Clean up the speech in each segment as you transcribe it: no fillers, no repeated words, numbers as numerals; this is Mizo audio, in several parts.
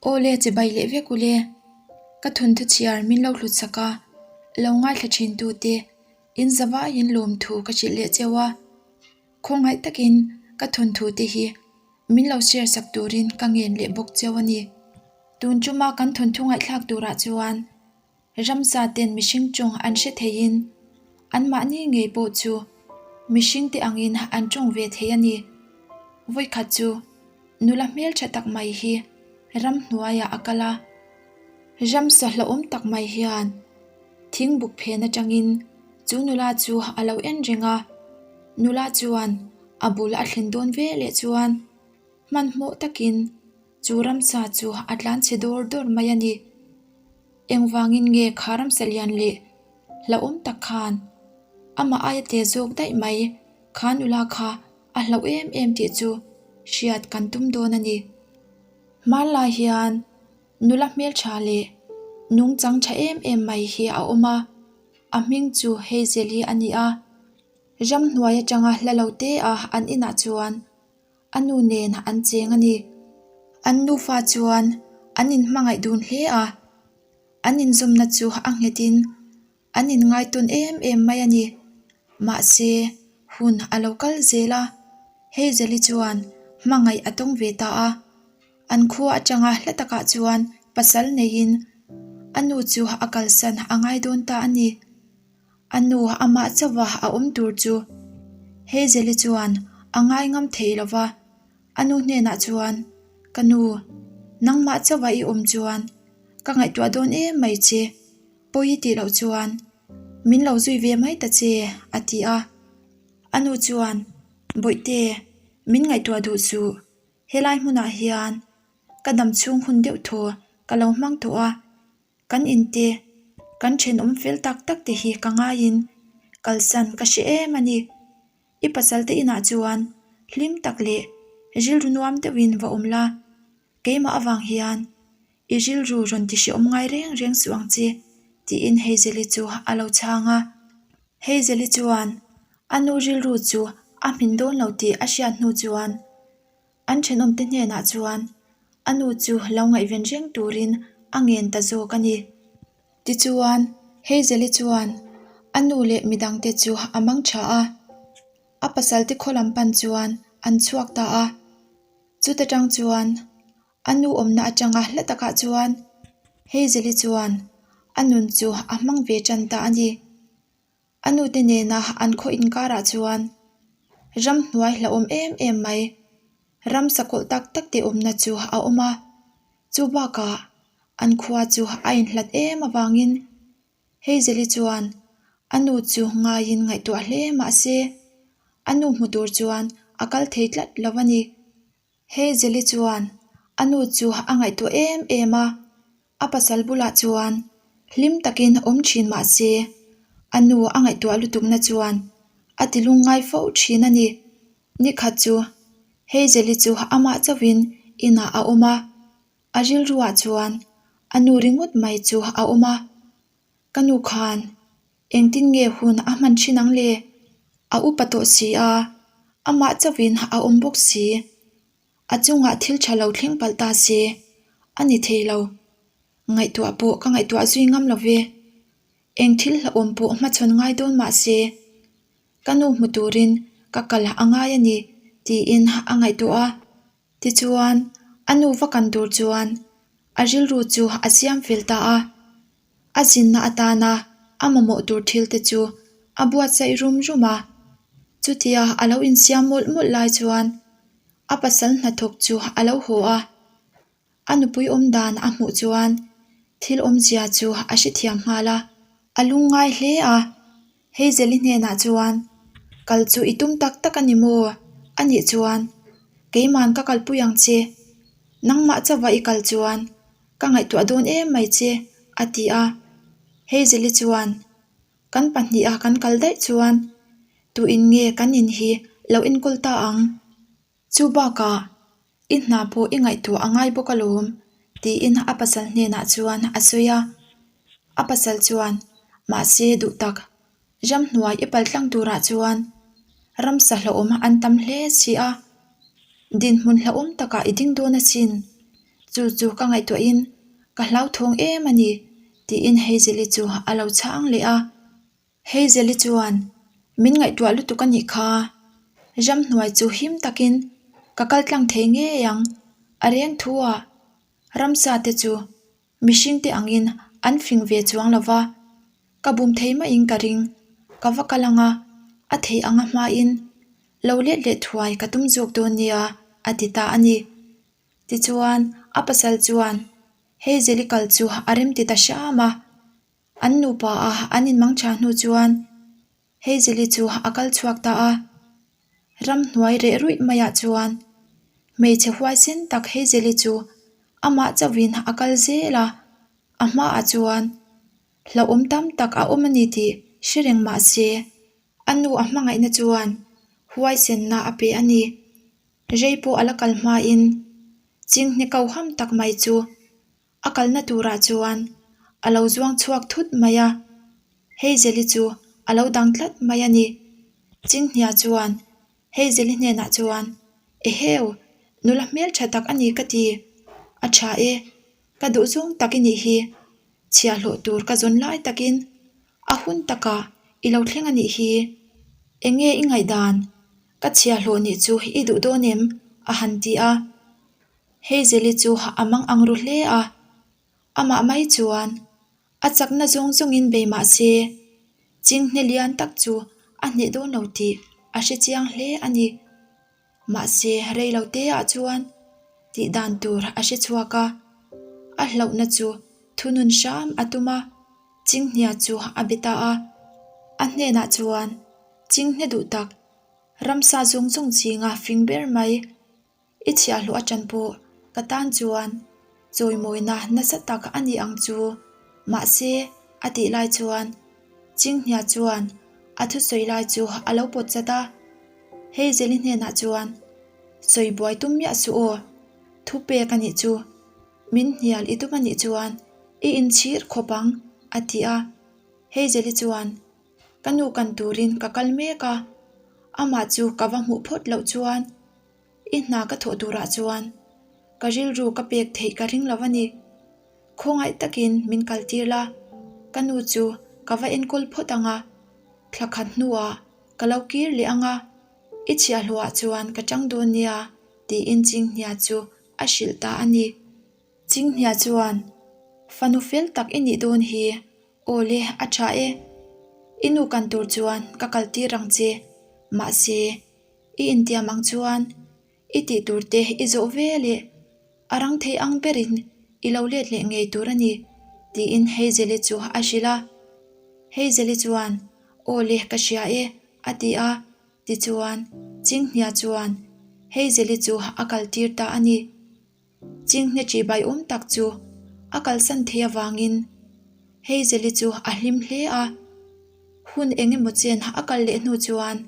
Aw le chibai leh vek ule. Ka thunthu chhiar min lo hlut sak a, lo ngaithla thin tute in zavaiin lawmthu ka hrilh leh cheu a. Khawngaih takin ka thunthu te hi min lo share sak turin ka ngen leh bawk cheu a ni. Tun chuma kan thunthu ngaihthlak turah chuan Ramsa ten mihring tawng an hre theiin anmahni ngei pawh chu mihring te angin an tawng ve thei a ni. Vawikhat chu nula hmeltha tak mai hi ramhnuaiah a kal a. Ramsa hlauhawm tak mai hian thing buk phen atangin chu nula chu a lo en reng a. Nula chuan a bul a thlen dawn ve leh chuan hmanhmawh takin chu ramsa chu a tlanchhe dawr dawr mai a ni. Engvangin nge kha ramsa lian leh hlauhawm tak khan amah aia te zawk daih mai kha nula kha a hlauh em em tih chu hriat kan tum dawn a ni. Hmanlai hian nula hmeltha leh nungchang tha em em mai hi a awm a, a hming chu Hazel-i a ni a. Ramhnuai atanga hla lo te a an inah chuan A nu nen an cheng a ni. An nufa chuan an inhmangaih dun hle a, an inzawmna chu a nghetin an inngaitawn em em mai a ni. Mahse, hun a lo kal zel a, Hazel-i chuan hmangaih a tawng ve ta a. An khua atanga hla takah chuan pasal neiin a nu chu a kalsan a ngai dawn ta a ni. A nu amah chauha a awm tur chu Hazel-i chuan a ngai ngam thei lo va, a nu hnenah chuan, Ka nu, nangmah chauha i awm chuan ka ngaihtuah dawn em mai che, pawi i tih loh chuan min lo zui ve mai ta che, a ti a. A nu chuan, Bawihte, min ngaihtuah duh suh, helai hmunah hian ka dam chhung hun deuh thaw ka lo hmang tawh a, Kan inte, kan thenawm fel tak tak te hi ka ngaiin kalsan ka hre em a ni. I pasal te inah chuan hlim tak leh rilru nuam deuhin va awm la, keimah avang hian i rilru rawn ti hrehawm ngai reng reng suh ang che, tiin Hazel-i chu a lo chhang a. Hazel-i chuan a nu rilru chu a hmin dawn lo tih a hriat hnu chuan An thenawmte hnenah chuan a nu chu lo ngaihven reng turin a ngen ta zawk a ni. Tichuan, Hazel-i chuan a nu leh midangte chu a mang tha a, a pasalte khaw lam pan chuan an chhuak ta a. Chuta tang chuan a nu awmna atanga hla takah chuan Hazel-i chuan a nun chu a hmang ve tan ta a ni. A nute nena an khaw inkarah chuan ramhnuai hlauhawm em em mai, ram sakawlh tak tak te awmna chu a awm a. Chu bakah an khua chu a inhlat em avangin Hazel-i chuan a nu chu ngaiin ngaihtuah hle mah se a nu hmu tur chuan a kal thei tlat lo a ni. Hazel-i chuan a nu chu a ngaihtuah em em a, a pasal bulah chuan hlim takin awm thin mah se, a nu a ngaihtuah lutukna chuan a ti lungngai fo thin a ni. Nikhat chu Hazel-i chu amah chauhin inah a awm a, a rilruah chuan a nu ringawt mai chu a awm a, Ka nu khan engtin nge hun a hman thin ang le? A upa tawh si a, amah chauhin a awm bawk si. A chungah thil tha lo thleng palh ta se, a ni thei lo. Ngaihtuah pawh ka ngaihtuah zui ngam lo ve. Eng thil hlauhawm pawh hmachhawn ngai dawn mah se, ka nu hmu turin ka kal a ngai a ni tiin a ngaihtuah a. Tichuan, a nu va kan tur chuan a rilru chu a siam fel ta a. A zinna atana a mamawh tur thil te chu a buatsaih rum rum a. Chutia a lo insiam mawlh mawlh lai chuan a pasal hnathawk chu a lo haw a. A nupui awm dan a hmuh chuan thil awmzia chu a hrethiam nghal a. A lungngai hle a, Hazel-i hnenah chuan, Kal chu i tum tak tak a ni maw? A nih chuan, Keiman ka kalpui ang che. Nangmah chauha i kal chuan ka ngaihtuah dawn em mai che, a ti a. Hazel-i chuan, Kan pahniha kan kal daih chuan tuin nge kan in hi lo enkawl ta ang? Chu bakah i hna pawh i ngaihtuah a ngai bawk alawm, tiin a pasal hnenah chuan a sawi a. A pasal chuan, Mahse duh tak, ramhnuai i pal tlang turah chuan ramsa hlauhawm an tam hle si a, dinhmun hlauhawm takah i ding dawn asin. Chu chu ka ngaihtuahin ka hlauthawng em a ni, tiin Hazel-i chu a lo chhang leh a. Hazel-i chuan, Min ngaihtuah lutuk a nih kha. Ramhnuai chu him takin ka kal tlang thei ngei ang, a reng thu a. Ramsa te chu mihring te angin an fing ve chuang lo va, ka bum thei maiin ka ring. Ka va kal ang a, a theih anga hmain lo let leh thuai ka tum zawk dawn nia, a ti ta a ni. Tichuan, a pasal chuan Hazel-i kal chu a remti ta hram a. An nupa a an inmang tha hnu chuan Hazel-i chu a kal chhuak ta a. Ramhnuai reh ruih maiah chuan hmeichhe huaisen tak Hazel-i chu amah chauhin a kal zel a, a hmaah chuan hlauhawm tam tak a awm a ni tih hre reng mah se a nu a hmangaihna chuan huaisenna a pe a ni. Rei pawh a la kal hmain chinghne koham tak mai chu A kalna turah chuan a lo zuang chhuak thut mai a, Hazel-i chu a lo dang tlat mai a ni. Chinghnia chuan Hazel-i hnenah chuan, Eheu, nula hmeltha tak a ni ka ti. A tha e, ka duh zawng tak i nih hi. Chhiahhlawh tur ka zawn lai takin a hun takah i lo thleng a nih hi. Enge i ngaihdan? Ka chhiahhlawh nih chu i duh dawn em? a han ti a. Hazel-i chu a mang ang ru hle a, amah mai chuan a chakna zawng zawngin bei mah se, chinghne lian tak chu a hneh dawn lo tih a hre chiang hle a ni. Mahse, rei lo te ah chuan tih dan tur a hre chhuak a, a hlauhna chu thunun hram a tum a, chinghnia chu a be ta a. A hnenah chuan chinghne duh tak ramsa zawng zawng chinga fing ber mai I chhiahhlawh atang pawh ka tan chuan chawimawina nasa tak a ni ang chu. Mahse, a tih lai chuan Chinghnia chuan a thusawi lai chu a lo pawt chat a. Hazel-i hnenah chuan, Sawi buai tum miah suh aw, thu pek a nih chu. Min hnial i tum a nih chuan i inchhir khawp ang, a ti a. Hazel-i chuan, Ka nu kan turin ka kal mek a, amah chu ka va hmuh phawt loh chuan I hna ka thawh turah chuan ka rilru ka pek theih ka ring lo a ni. Khawngaih takin min kaltir la, ka nu chu ka va enkawl phawt ang a, thla khat hnuah ka lo kir leh ang a, i chhiahhlawhah chuan ka tang dawn nia tiin Chinghnia chu a hrilh ta a ni. Chinghnia chuan, Fanu fel tak i nih dawn hi, aw le a tha e. I nu kan tur chuan ka kaltir ang che, mahse, I intiam ang chuan i tih tur te i zawh ve leh a rang thei ang berin i lo let leh ngei tur a ni, tiin Hazel-i chu a hrilh a. Hazel-i chuan, Aw le, ka hria e, a ti a. Tichuan, Chinghnia chuan Hazel-i chu a kaltir ta a ni. Chinghne ṭihbai awm tak chu a kalsan thei avangin Hazel-i chu a hlim hle a. Hun eng emaw chen a kal leh hnu chuan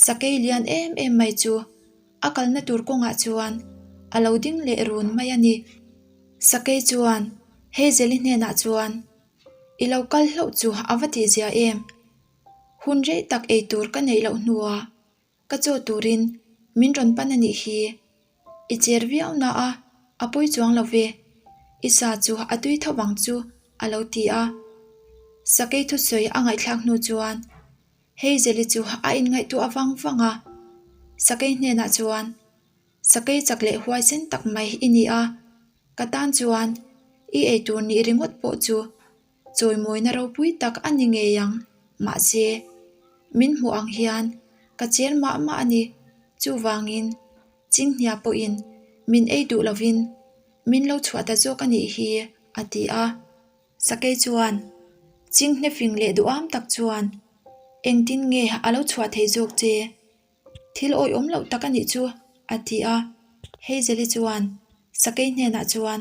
sakei lian em em mai chu a kalna tur kawngah chuan a lo ding leh run mai a ni. Sakei chuan Hazel-i hnenah chuan, I lo kal hlauh chu a va tihzia em? Hun rei tak ei tur ka neih loh hnuah Ka chaw turin min rawn pan a nih hi. I cher viau na a, a pawi chuang lo ve. I sa chu a tui tho vang chu a lo ti a. Sakei thusawi a ngaihthlak hnu chuan Hazel-i chu a inngaihtuah vang vang a. Sakei hnenah chuan, Sakei chak leh huaisen tak mai i ni a, ka tan chuan i eitur nih ringawt pawh chu Chawimawina ropui tak a ni ngei ang, mahse, min hmuh ang hian ka cher mah mah a ni. Chuvangin, Chinghnia pawhin min ei duh lovin min lo chhuah ta zawk a nih hi, a ti a. Sakei chuan Chinghne fing leh duham tak chuan, Engtin nge a lo chhuah theih zawk che? Thil awihawm loh tak a nih chu, a ti a. Hazel-i chuan Sakei hnenah chuan,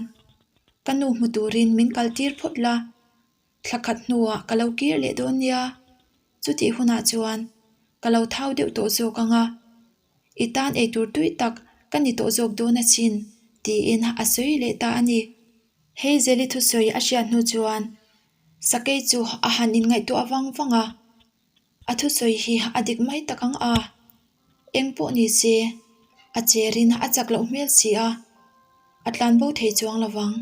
Ka nu hmu turin min kaltir phawt la, thla khat hnuah ka lo kir leh dawn nia. Chutih hunah chuan ka lo thau deuh tawh zawk ang a, i tan eitur tui tak ka ni tawh zawk dawn asin, tiin a sawi leh ta a ni. Hazel-i thusawi a hriat hnu chuan Sakei chu a han inngaihtuah vang vang a. A thusawi hi a dik mai tak ang a, eng pawh ni se a cherin a chak loh hmel si a. A tlan bo thei chuang lo vang.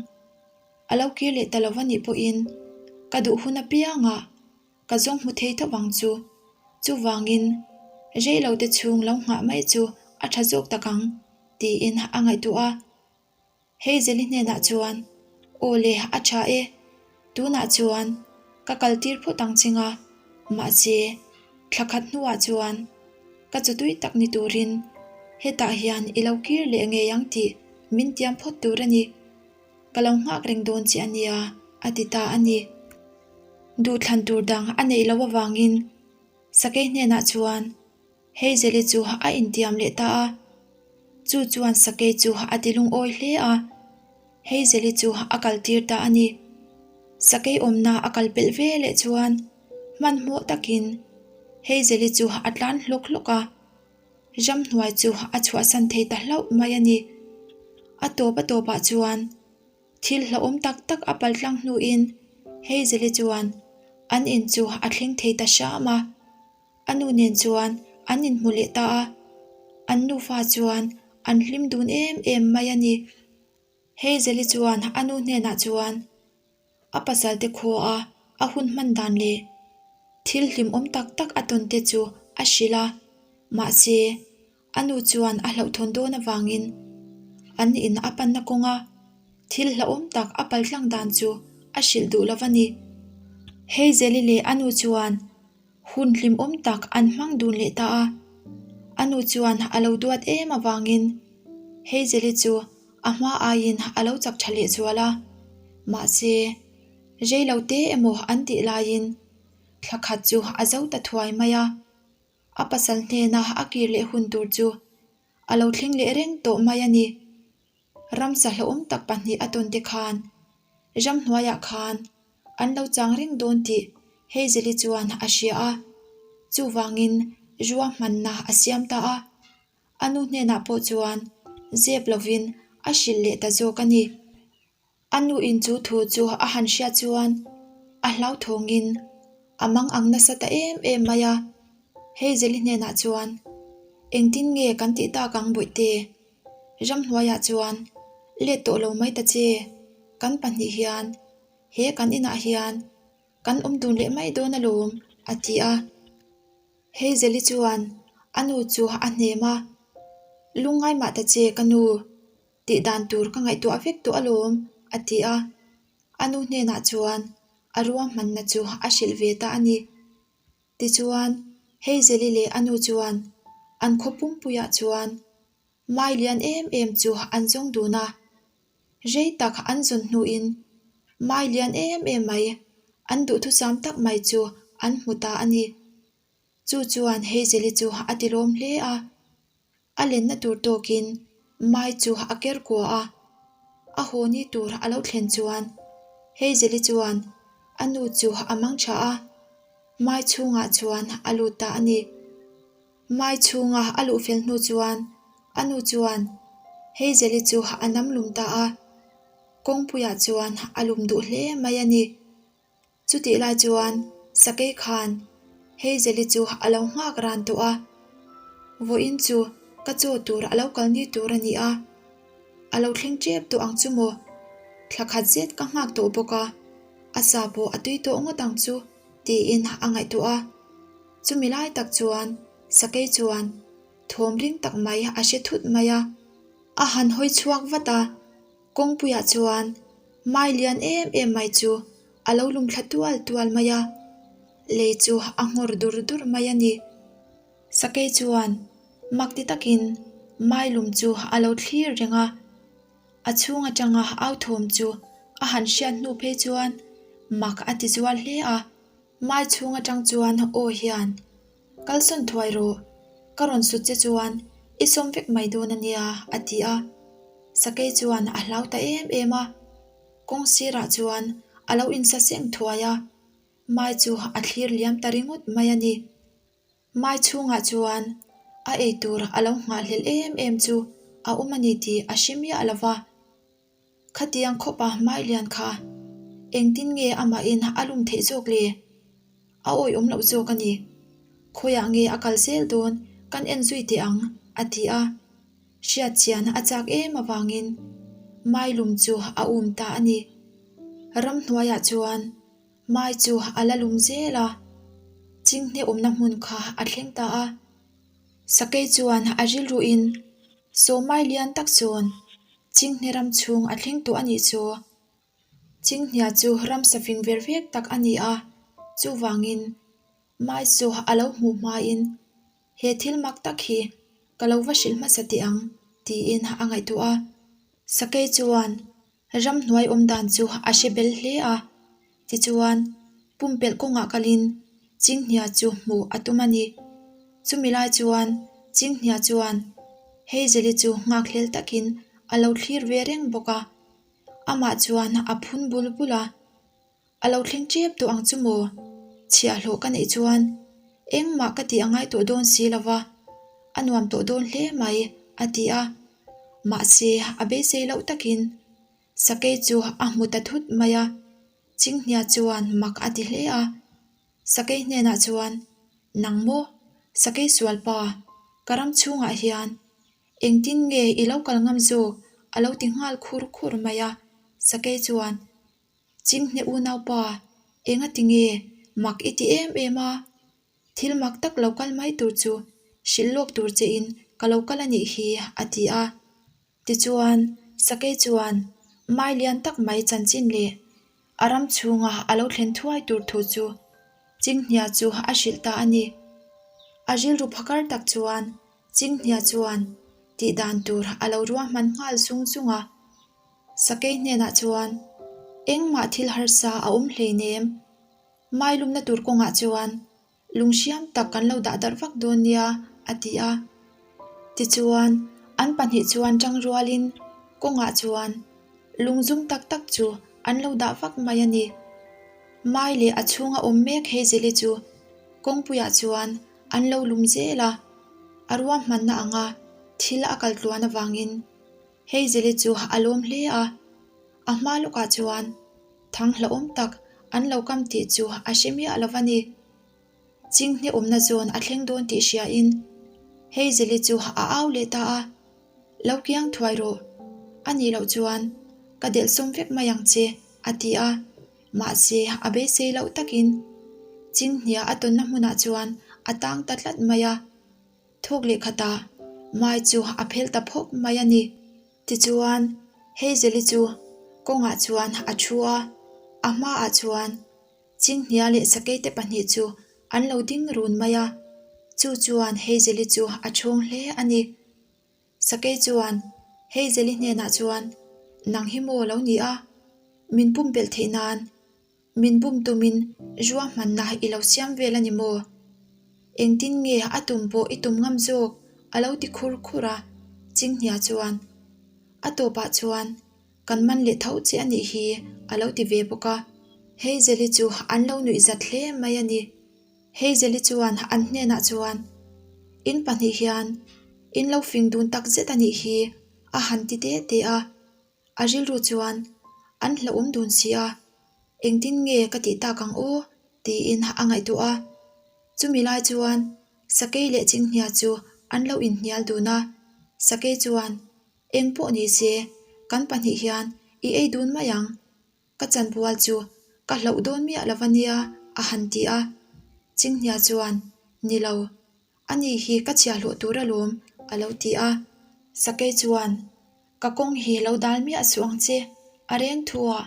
A lo kir leh ta lo va nih pawhin ka duh hun apiangah ka zawng hmu thei tho vang chu. Chuvangin rei lo te chhung lo nghah mai chu a tha zawk tak ang tiin a ngaihtuah a. Hazel-i hnenah chuan, Aw le, a tha e. Tunah chuan ka kal tir phawt ang ching a, mahse thla khat hnuah chuan ka chawtui tak ni turin hetah hian i lo kir leh ngei ang tih min tiam phawt tur a ni. Ka lo nghak reng dawn che a nia, a ti ta a ni. Duhthlan tur dang a neih loh avangin Sakei hnenah chuan Hazel-i chu a intiam leh ta a, chu chuan Sakei chu a ti lungawi hle a, Hazel-i chu a kal tir ta a ni. Sakei awmna a kal pelh ve leh chuan hmanhmawh takin Hazel-i chu a tlan hlawk hlawk a, ramhnuai chu a chhuahsan thei ta hlauh mai a ni. A tawp a tawpah chuan thil hlauhawm tak tak a pal tlang hnuin Hazel-i chuan an in chu a thleng thei ta hram a. A nu nen chuan an inhmu leh ta a, an nufa chuan an hlim dun em em mai a ni. Hazel-i chuan a nu hnenah chuan a pasal te khuaa a hun hman dan leh thil hlimawm tak tak a tawn te chu a hrilh a, mahse A nu chuan a hlauhthawn dawn avangin an in a panna kawnga thil hlauhawm tak a paltlang dan chu a hrilh duh lo a ni. Hazel-i leh a nu chuan hun hlimawm tak an hmang dun leh ta a. A nu chuan a lo duat em avangin Hazel-i chu a hma aiin a lo chak tha leh zual a. Mahse, rei lo te emaw an tih laiin thla khat chu a zo ta thuai mai a. A pasal hnena a kir leh hun tur chu a lo thleng leh reng tawh mai a ni. Ramsa hlauhawm tak pahnih a tawn te khan ramhnuaiah khan an lo chang reng dawn tih Hazel-i chuan a hria a, chuvangin ruahmanna a siam ta a. A nu hnenah pawh chuan zep lovin a hrilh leh ta zawk a ni. A nu in chu thu chu a han hriat chuan a hlauthawngin a mang ang nasa ta em em mai a. Hazel-i hnenah chuan, Engtin nge kan tih tak ang Bawihte? Ramhnuaiah chuan let tawh lo mai ta che, kan pahnih hian he kan inah hian kan awm dun leh mai dawn alawm, a ti a. Hazel-i chuan a nu chu a hnem a, Lungngai mah ta che ka nu. Tih dan tur ka ngaihtuah vek tawh alawm, a ti a. A nu hnenah chuan a ruahmanna chu a hrilh ve ta a ni. Tichuan, Hazel-i leh a nu chuan an khaw pumpuiah chuan mai lian em em chu an zawng dun a. Rei tak an zawn hnuin mai lian em em mai an duhthusam tak mai chu an hmu ta a ni. Chu chuan Hazel-i chu a tilawm hle a. A lenna tur tawkin mai chu a ker kua a, a haw ni tur a lo thlen chuan Hazel-i chuan a nu chu a mang tha a, mai chhungah chuan a lut ta a ni. Mai chhunga a luh fel hnu chuan a nu chuan Hazel-i chu a nam lum ta a, kawngpuiah chuan a lum duh hle mai a ni. Chutih lai chuan Sakei khan Hazel-i chu a lo nghak ran tawh a, Vawiin chu ka chaw tur a lo kal ni tur a ni a, a lo thleng tep tawh ang chu maw? Thla khat zet ka nghak tawh bawk a, a sa pawh a tui tawh ngawt ang chu tiin a ngaihtuah a. Chumi lai tak chuan Sakei chuan thawm ring tak mai a hre thut mai a, a han hawi chhuak vat a. Kawngpuiah chuan mai lian em em mai chu a lo lum thla tual tual mai a, lei chu a nghawr dur dur mai a ni. Sakei chuan mak ti takin mai lum chu a lo thlir reng a, a chhung atanga au thawm chu a han hriat hnu phei chuan mak a ti zual hle a. Mai chhung atang chuan aw hian, Kalsawn thuai rawh, ka rawn sut che chuan i sawm vek mai dawn a nia, a ti a. Sakei chuan a hlau ta em em a, kawng sirah chuan a lo insa seng thuai a, Mai chu a thlir liam ta ringawt mai a ni. Mai chhungah chuan a eitur a lo nghahhlelh em em chu a awm a ni tih a hre miah lo va. Khatiang khawpa hmai lian kha engtin nge amahin a lum theih zawk le? A awihawm loh zawk a ni. Khawiah nge a kal zel dawn kan en zui teh ang, a ti a. Hriat chian a chak em avangin. Mailum chu a um ta a ni. Ramhnuaiah chuan Mai chu a la lum zel a, Chinghne awmna hmun kha a thleng ta a. Sakei chuan a rilruin Sawmai lian tak chuan Chinghne ram chhung a thleng tawh a nih chu. Chinghnia chu ramsa fing ver vek tak a ni a, chuvangin Mai chu a lo hmuh hmain he thil mak tak hi ka lo va hrilh hmasa teh ang tiin a ngaihtuah a. Sakei chuan ramhnuai awm dan chu a hre bel hle a, tichuan pumpelh kawngah kalin Chinghnia chu hmuh a tum a ni. Chumi lai chuan Chinghnia chuan Hazel-i chu nghakhlel takin a lo thlir ve reng bawk a, amah chuan a phun bul bul a. A lo thleng tep tawh ang chu maw? Chhiahhlawh ka neih chuan engmah ka tih a ngai tawh dawn si lo va, a nuam tawh dawn hle mai, a ti a. Mahse, a beisei loh takin Sakei chu a hmu ta thut mai a, Chinghnia chuan mak a ti hle a. Sakei hnenah chuan, Nang maw, Sakei sualpa, ka ram chhungah hian Engtin nge i lo kal ngam zawk? a lo ti nghal khur khur mai a. Sakei chuan, Chinghne unaupa, enga ti nge mak i ti em em a? Thil mak tak lo kal mai tur chu hrilh lawk tur che in ka lo kal a nih hi, a ti a. Tichuan, Sakei chuan mai lian tak mai chanchin leh a ram chhunga a lo thlen thuai tur thu chu Chinghnia chu a hrilh ta a ni. A rilru phakar tak chuan Chinghnia chuan tih dan tur a lo ruahman nghal zung zung a. Sakei hnenah chuan, Engmah thil harsa a awm hleinem. Mai lumna tur kawngah chuan lung hriam tak kan lo dah darh vak dawn nia, a ti a. Tichuan, an pahnih chuan tang rualin kawngah chuan lung zum tak tak chu an lo dah vak mai a ni. Mai leh a chhunga awm mek Hazel-i chu kawngpuiah chuan an lo lum zel a, a ruahmanna anga thil a kal tluan avangin Hazel-i chu a lawm hle a, a hma lawkah chuan thang hlauhawm tak an lo kam tih chu a hre miah lo va ni. Chinghne awmna zawn a thleng dawn tih hriain Hazel-i chu a au leh ta a, Lo kiang thuai rawh, a nih loh chuan ka delh sawm vek mai ang che, a ti a, mahse a beisei loh takin Chinghnia a tawnna hmunah chuan a tang ta tlat mai a. Thawk leh khatah Mai chu a phel ta phawk mai a ni. Tichuan, Hazel-i chu kawngah chuan a thu a, a hmaah chuan Chinghnia leh Sakei te pahnih chu an lo ding run mai a, chu chuan Hazel-i chu a chhung hle a ni. Sakei chuan Hazel-i hnenah chuan, Nang hi maw lo ni a? Min pumpelh theih nan Min bum tumin ruahmanna i lo siam vel a ni maw? Engtin nge a tum pawh i tum ngam zawk? a lo ti khur khur a, Chinghnia chuan, A tawpah chuan kan man leh tho che a nih hi a lo ti ve bawk a. Hazel-i chu an lo nuih zat hle mai a ni. Hazel-i chuan an hnenah chuan, In pahnih hian in lo fing dun tak zet a nih hi a han ti te te a. A rilru chuan an hlauhawm dun si a, engtin nge ka tih tak ang aw tiin a ngaihtuah a. Chumi lai chuan Sakei leh Chinghnia chu an lo inhnial dun a, Sakei chuan, Eng pawh ni se, kan pahnih hian i ei dun mai ang, ka chanpual chu ka hlauh dawn miah lo va nia a han ti a. Chinghnia chuan, Ni lo, ani hi ka chhiahhlawh tur alawm a lo ti a. Sakei chuan, Ka kawng hi lo dal miah suh ang che, a reng thu a,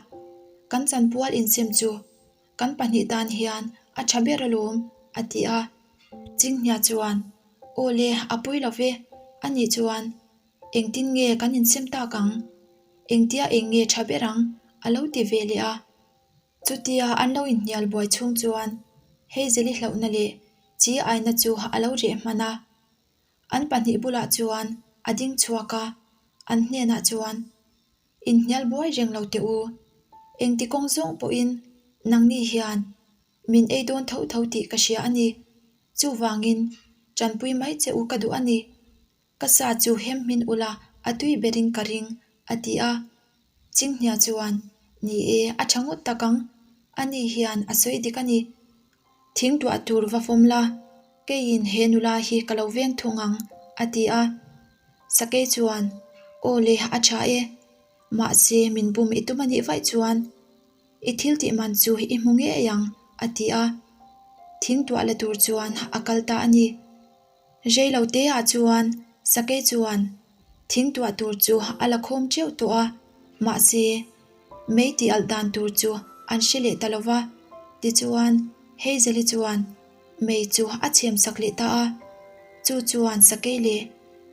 kan chanpual insem chu kan pahnih tan hian a tha ber alawm, a ti a. Chinghnia chuan, Aw le, a pui lo ve, ani chuan engtin nge kan insem tak ang? Engtia eng nge tha ber ang? a lo ti ve leh a. Chutia an lo inhnial buai chhung chuan Hazel-i hlauhna leh chi aina chu a lo reh hman a. An pahnih bulah chuan a ding chhuak a, an hnenah chuan, Inhnial buai reng lo teh u, engti kawng zawng pawhin nangni hian min ei dawn tho tho tih ka hria a ni. Chuvangin tanpui mai che u ka duh a ni. Ka sa chu hem hmin ula a tui berin ka ring, a ti a. Chinghnia chuan, Ni e, a tha ngawt tak ang. Ani hian a sawi dik a ni. Thing tuah tur va fawm la, keiin he nula hi ka lo veng thung ang, a ti a. Sakei chuan, Aw le, a tha e. Mahse, min bum i tum a nih vaih chuan i thil tih man chu i hmu ngei ang, a ti a. Thing tuah la tur chuan a kal ta a ni. Rei lo te ah chuan Sakei chuan thing tuah tur chu a la khawm teuh tawh a, mahse, mei tih alh dan tur chu an hre leh ta lo va. Tichuan, Hazel-i chuan mei chu a chhem sak leh ta a, chu chuan Sakei leh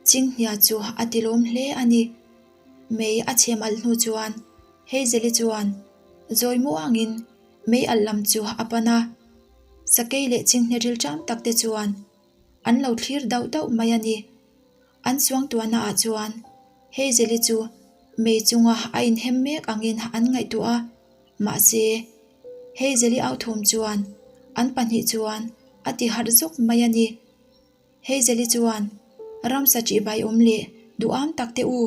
Chinghnia chu a ti lawm hle a ni. Mei a chhem alh hnu chuan Hazel-i chuan zawi muangin mei alh lam chu a pan a, Sakei leh Chinghnia rilṭam tak te chuan an lo thlir dauh dauh mai a ni. An suangtuahna ah chuan Hazel-i chu mei chunga a inhem mek angin an ngaihtuah a, mahse Hazel-i authawm chuan an pahnih chuan a ti harh zawk mai a ni. Hazel-i chuan ramsa ṭihbai awm leh duham tak te u,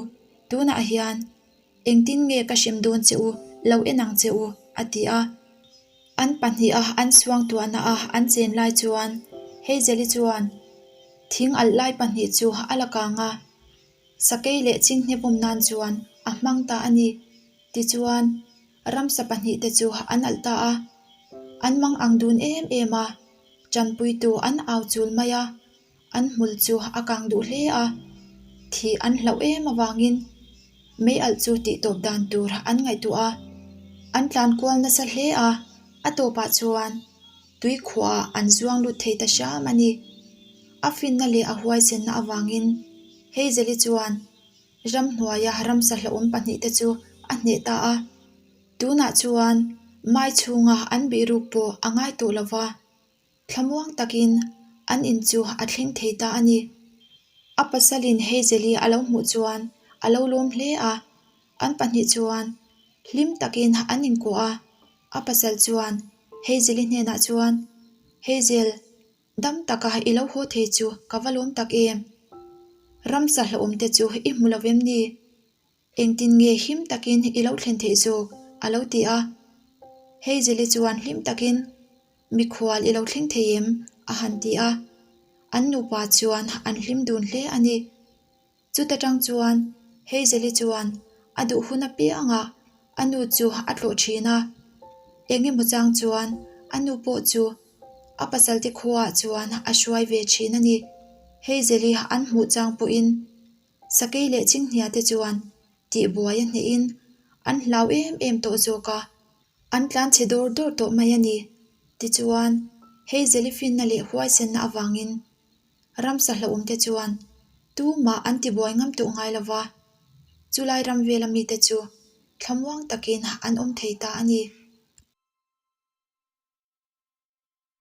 tunah hian engtin nge ka hrem dawn che u, lo en ang che u, a ti a. An pahniha an suangtuahna a an chen lai chuan Hazel-i chuan thing alh lai pahnih chu a la kang a, sakei leh chinghne bawm nan chuan a hmang ta a ni. Tichuan, ramsa pahnih te chu an alh ta a, an mang ang dun em em a, tanpuitu an au chul mai a. An hmul chu a kang duh hle a, thih an hlauh em avangin mei alh chu tih tawp dan tur an ngaihtuah a. An tlan kual nasa hle a, a tawpah chuan tui khuaah an zuang lut thei ta hram a ni. A finna leh a huaisenna avangin Hazel-i chuan ramhnuaia ramsa hlauhawm pahnihte chu a hneh ta a. Tunah chuan mai chhunga an bihruk pawh a ngai tawh lo va. Thlamuang takin an in chu a thleng thei ta a ni. A pasalin Hazel-i a lo hmuh chuan a lo lawm hle a, an pahnih chuan hlim takin an inkuah a. A pasal chuan Hazel-i hnenah chuan, Hazel, dam taka i lo haw thei chu ka va lawm tak em? Ramsa hlauhawm te chu i hmu lo vem ni? Engtin nge him takin i lo thlen theih zawk? a lo ti a. Hazel-i chuan hlim takin, Mikhual i lo thleng thei em? a han ti a. An nupa chuan an hlim dun hle a ni. Chuta tang chuan Hazel-i chuan a duh hun apiangah a nu chu a tlawh thin a. Eng emaw chang chuan a nu pawh chu a pasalte khuaah chuan a hruai ve thin a ni. Hazel-i an hmuh chang pawhin Sakei leh Chinghnia te chuan tihbuai a hnehin an hlau em em tawh zawk a, an tlan chhe dawr dawr tawh mai a ni. Tichuan, hei Zelifinna leh huaisenna avangin ramsa hlauhawm te chuan tumah an tibuai ngam tawh ngai lo va, chulai ram vela mite chu thlamuang takin an awm thei ta a ni.